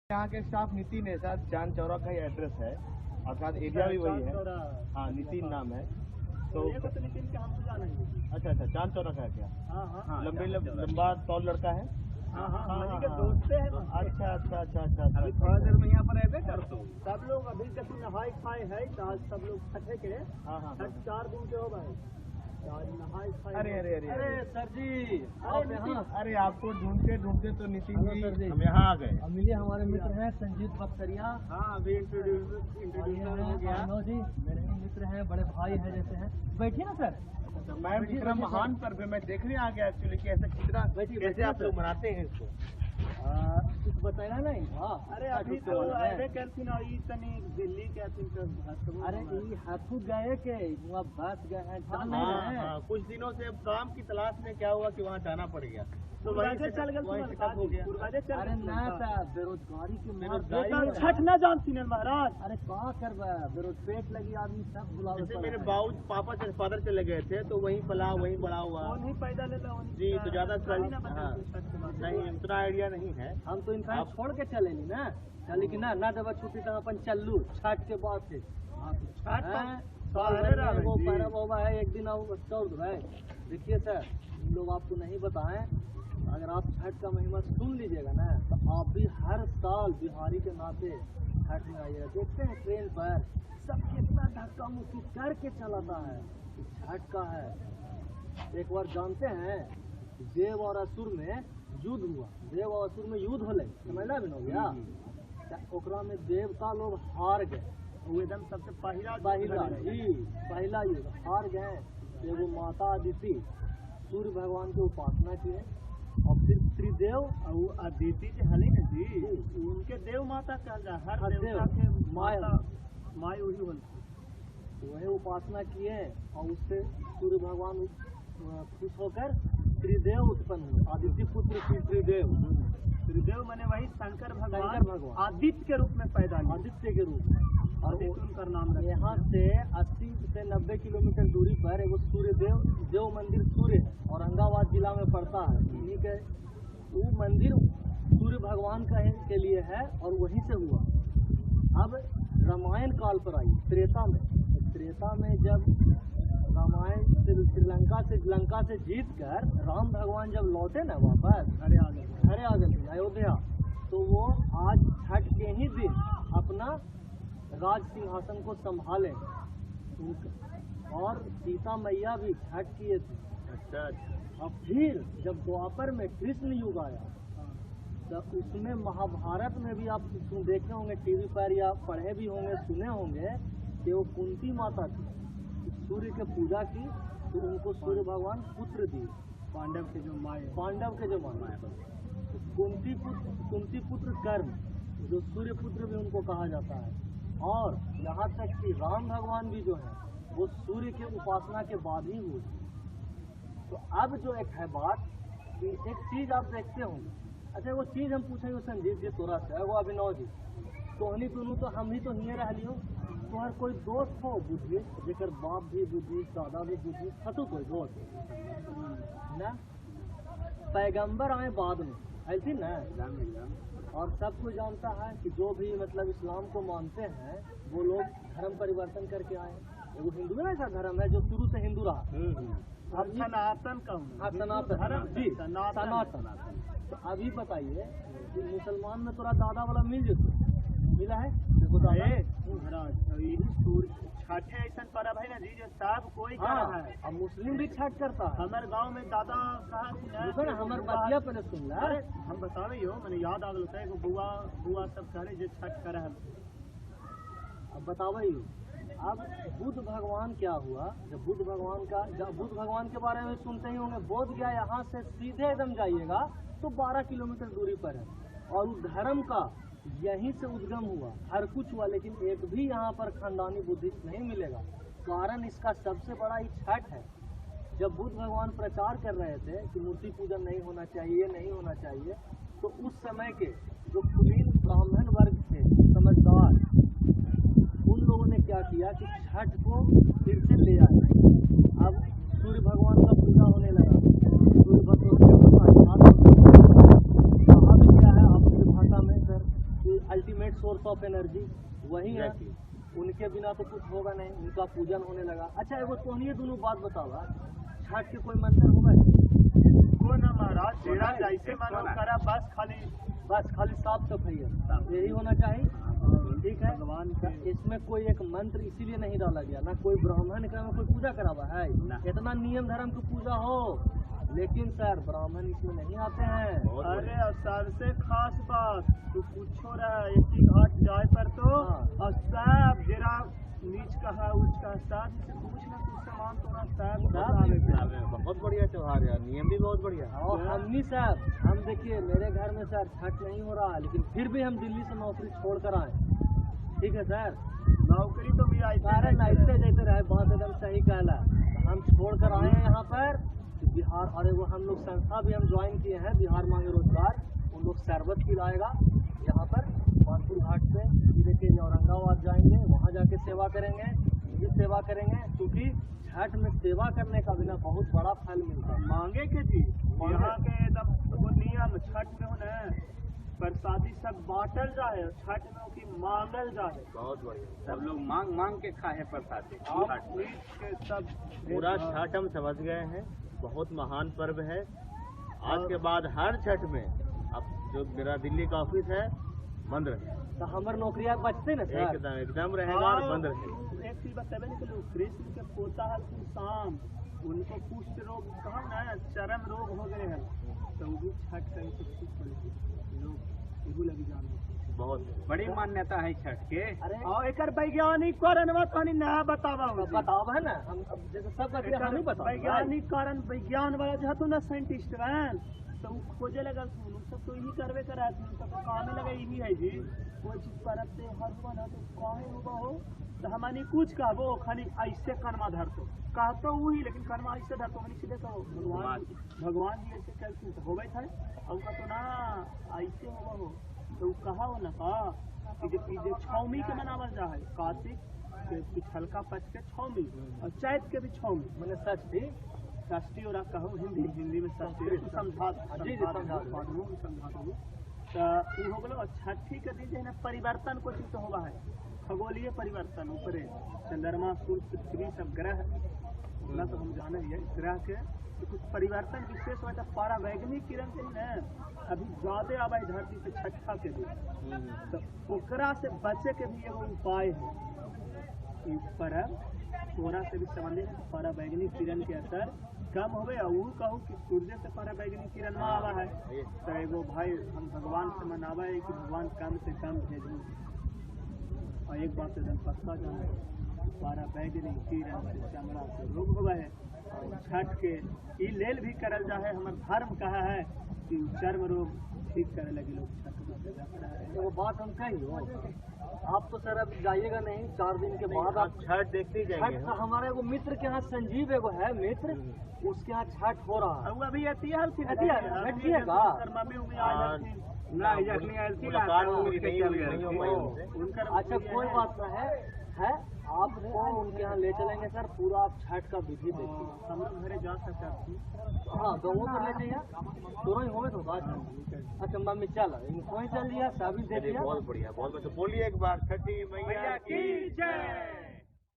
यहाँ के स्टाफ नितिन है सर, चांद चौरा का ही एड्रेस है, अर्थात एरिया भी वही है। हाँ, नितिन नाम है। तो नितिन के हम जानेंगे। अच्छा अच्छा, चांद चौरा का है क्या? हाँ हाँ, लंबे लंबा तौल लड़का है। हाँ हाँ, हाँ, के दोस्त हैं। अच्छा अच्छा अच्छा अच्छा, अभी थोड़ा देर में यहाँ पर रहते कर तो सब लोग अभी तक नहाए खाए है, आज सब लोग छठे के। हाँ हाँ, 4 दिन के हो भाई, नहाए खाए। अरे अरे अरे अरे सर जी, अरे अरे आपको ढूंढते ढूंढते तो नितिन जी हम यहाँ आ गए। मिले हमारे मित्र हैं संजीत बक्सरिया। हाँ, अभी इंट्रोड्यूस हो गया। जी मेरे मित्र हैं, बड़े भाई हैं जैसे हैं। बैठिए ना सर। मैं इतना महान पर्व है, मैं देखने आ गया एक्चुअली कि ऐसा कितना कैसे आप लोग मनाते हैं इसको। कुछ बताया नहीं। हाँ, अरे अभी तो ऐसे करती ना ई तनी दिल्ली के अथी तो अरे ई हाथू गए के वहाँ बस गए हैं। हाँ, कुछ दिनों से अब काम की तलाश में क्या हुआ कि वहाँ जाना पड़ गया, तो वहीं से चल गए। अरे ना साहब, बेरोजगारी के बेरोजगारी छठ ना जानती ना महाराज। अरे क्या करवा, बेरोज पेट लगी आदमी सब बुलावे। जैसे मेरे बाबू पापा फादर चले गए थे तो वहीं पला वहीं बड़ा हुआ नहीं पैदा लेता जी, तो ज्यादा नहीं उतना आइडिया नहीं है। हम तो इंसान छोड़ के चले ली ना, चली कि ना ना जब छुट्टी तो अपन चलू छठ के बाद से। वो पर्व हुआ है एक दिन और भाई। देखिए सर, लोग आपको नहीं बताएं, अगर आप छठ का महिमा सुन लीजिएगा ना तो आप भी हर साल बिहारी के नाते छठ में आइएगा। देखते हैं ट्रेन पर सब कितना धक्का मुक्की करके चलाता है, छठ का है। एक बार जानते हैं देव और असुर में युद्ध हुआ, देव और असुर में युद्ध होले, समझला भी हो गया। ओकरा में देवता लोग हार गए, वो एकदम सबसे पहला पहला जी पहला युद्ध हार गए। एगो माता अदिति सूर्य भगवान के उपासना किए और फिर त्रिदेव और अदिति जो हले ना जी, उनके देव माता कहल जा, हर देवता के माता माई वही होती, वही उपासना किए और उससे सूर्य भगवान खुश होकर त्रिदेव उत्पन्न हुए। आदित्य पुत्र त्रिदेव, त्रिदेव माने वही शंकर भगवान आदित्य के रूप में पैदा, आदित्य के रूप में, और उनका नाम। यहाँ से 80 से 90 किलोमीटर दूरी पर एगो सूर्यदेव देव मंदिर सूर्य है, औरंगाबाद जिला में पड़ता है। इन्हीं के वो मंदिर सूर्य भगवान का के लिए है और वहीं से हुआ। अब रामायण काल पर आई त्रेता में, त्रेता में जब रामायण श्रीलंका से लंका से जीत कर राम भगवान जब लौटे ना वापस घरे आ गए, घरे आ गए अयोध्या, तो वो आज छठ के ही दिन अपना राज सिंहासन को संभाले और सीता मैया भी छठ किए थे। अच्छा अच्छा। और फिर जब द्वापर में कृष्ण युग आया तो उसमें महाभारत में भी आप देखे होंगे टीवी पर या पढ़े भी होंगे, सुने होंगे कि वो कुंती माता थी, सूर्य के पूजा की तो उनको सूर्य भगवान पुत्र दिए, पांडव के जो माए, पांडव के जो माए तो कुंती पुत्र कर्ण, जो सूर्य पुत्र भी उनको कहा जाता है। और यहाँ तक कि राम भगवान भी जो है वो सूर्य के उपासना के बाद ही हुए। तो अब जो एक है बात कि एक चीज आप देखते होंगे, अच्छा वो चीज हम पूछेंगे संजीव जी तोरा से, वो अभिनव जी, तोहनी दोनों तो हम ही तो हिये रह लियो, तोहर कोई दोस्त हो बुद्धिस्ट, जेकर बाप भी बुद्धिस्ट दादा भी बुद्धिस्ट, हतु कोई दोस्त ना? पैगंबर आए बाद में ऐसी ना, और सब कोई जानता है कि जो भी मतलब इस्लाम को मानते हैं वो लोग धर्म परिवर्तन करके आए। वो हिंदू में ऐसा धर्म है जो शुरू से हिंदू रहा, सनातन का, सनातन धर्म जी, सनातन। तो अभी बताइए कि मुसलमान में थोड़ा दादा वाला मिल जाते, मिला है देखो दादा छठ ऐसा पर्व है ना जी जो सब कोई कर रहा है। अब मुस्लिम भी छठ करता है। हमारे गांव में दादा कहा हमारे बतिया पहले सुन ला, हम बतावे हो मैंने याद आ गलो एगो बुआ बुआ सब करे जे छठ करे है। अब बतावे अब बुद्ध भगवान क्या हुआ, जब बुद्ध भगवान का, जब बुद्ध भगवान के बारे में सुनते ही होंगे, बोध गया यहाँ से सीधे एकदम जाइएगा तो 12 किलोमीटर दूरी पर है और उस धर्म का यहीं से उद्गम हुआ, हर कुछ हुआ, लेकिन एक भी यहाँ पर खानदानी बुद्धिस्ट नहीं मिलेगा। कारण इसका सबसे बड़ा ही छठ है। जब बुद्ध भगवान प्रचार कर रहे थे कि मूर्ति पूजन नहीं होना चाहिए, नहीं होना चाहिए, तो उस समय के जो कुलीन ब्राह्मण वर्ग थे समझदार, उन लोगों ने क्या किया कि छठ को फिर से ले आए। अब सूर्य भगवान का पूजा होने लगा, सूर्य भगवान कहा भी गया है आपकी भाषा में सर कि सोर्स ऑफ एनर्जी वही है, उनके बिना तो कुछ होगा नहीं, उनका पूजन होने लगा। अच्छा एगो तोहनिए दोनों बात बतावा, छठ के कोई मंत्र होगा को ना महाराज? जेरा जैसे मानो करा, बस खाली साफ सफाई है, यही होना चाहिए। ठीक है, भगवान का इसमें कोई एक मंत्र इसीलिए नहीं डाला गया ना, कोई ब्राह्मण का कोई पूजा करावा है, इतना नियम धर्म की पूजा हो, लेकिन सर ब्राह्मण इसमें नहीं आते हैं। अरे और सबसे खास बात तो पूछो रहा है, एक घाट जाए पर तो और सब जरा नीच का है उच्च का सब से कुछ ना कुछ सामान तोरा सब। बहुत बढ़िया त्योहार यार, नियम भी बहुत बढ़िया। और हमनी सर, हम देखिए मेरे घर में सर छठ नहीं हो रहा है, लेकिन फिर भी हम दिल्ली से नौकरी छोड़ कर आए। ठीक है सर, नौकरी तो भी आई कारण आते जाते रहे, बात एकदम सही कहला। हम छोड़ कर आए हैं यहाँ पर बिहार, और वो हम लोग संस्था भी हम ज्वाइन किए हैं, बिहार मांगे रोजगार, उन लोग शरबत पिलाएगा यहाँ पर मानपुर घाट पे, जिले के औरंगाबाद जाएंगे, वहाँ जाके सेवा करेंगे, ये सेवा करेंगे, क्योंकि छठ में सेवा करने का बिना बहुत बड़ा फल मिलता है। मांगे के जी यहाँ के एकदम वो नियम छठ में हो ना, प्रसादी सब बांटल जाए, छठ में की मांगल जाए। बहुत बढ़िया, सब लोग मांग मांग के खाए प्रसादी। सब पूरा छठ हम समझ गए हैं, बहुत महान पर्व है। आज के बाद हर छठ में अब जो मेरा दिल्ली का ऑफिस है बंद रहे, तो हमारे नौकरियां बचते ना सर, एकदम एकदम रहेगा और बंद रहेगा। एक चीज बतावे नहीं कि कृष्ण के पोता है शाम, उनको कुष्ठ रोग कहा ना, चरम रोग हो गए हैं, तो वो भी छठ का ही लोग लगी जान। बहुत बड़ी मान्यता है छठ के। अरे और एक वैज्ञानिक कारण तनी ना बतावा, बताओ है ना, हम जैसे सब हम ही बताओ वैज्ञानिक कारण, विज्ञान वाला जो है ना साइंटिस्ट बहन, तो वो खोजे लगल थुन, सब तो यही करबे करा थुन, सब तो कामे लगे यही है जी। कोई चीज परब त्योहार हुआ ना तो काहे हुआ हो, तो हमारी कुछ कहबो खाली ऐसे कनमा धरतो, कहतो वही लेकिन कनमा ऐसे धरतो, हमारी सीधे कहो भगवान भगवान जी ऐसे कहते तो होबे थे, और कहतो ना ऐसे होबा हो, तो कहा हो ना का कि जे छौमी के मनावल जा है, कार्तिक के पिछलका पक्ष के छौमी और चैत के भी छौमी, माने षष्ठी, षष्ठी और कहो हिंदी हिंदी में षष्ठी समझा समझा दू तो ई हो गेलो। और छठी के दिन जे है ना परिवर्तन को चीज तो होवा है, खगोलीय परिवर्तन, ऊपरे चंद्रमा सूर्य पृथ्वी सब ग्रह उतना तो हम जाने ही है, ग्रह के तो कुछ परिवर्तन विशेष हुआ है। परावैगनिक किरण के ना अभी ज्यादा आवा है धरती पे छठा के दिन, तो ओकरा से बचे के भी एगो उपाय है ई पर्व, तोरा से भी संबंधित है। परावैगनिक किरण के असर कम होवे, और वो कहू कि सूर्य से परावैगनिक किरण ना आवा है, तो एगो भाई हम भगवान से मनावा है कि भगवान कम से कम भेजू। और एक बात एकदम पक्का जाना, परावैगनिक किरण से चमड़ा के रोग होवा है, और छठ के ई लेल भी करल जा है। हमार धर्म कहा है कि चर्म रोग ठीक करे लगे लोग छठ में पूजा करा है। वो बात हम कही हो, आप तो सर अब जाइएगा नहीं, 4 दिन के बाद आप छठ देखते ही जाएंगे। छठ हमारे एगो मित्र के यहाँ संजीव एगो है मित्र, उसके यहाँ छठ हो रहा है। अभी अच्छा कोई बात ना है, आपको उनके यहाँ ले चलेंगे सर, पूरा आप छठ का विधि देखिए। हम लोग घरे जा सकते हैं। हाँ गाँव पर ले जाइए, तुरंत होवे तो बात है। अच्छा मम्मी चल इनको ही चल लिया, साबित दे दिया। बहुत बढ़िया, बहुत बढ़िया। बोलिए एक बार छठी मैया की जय।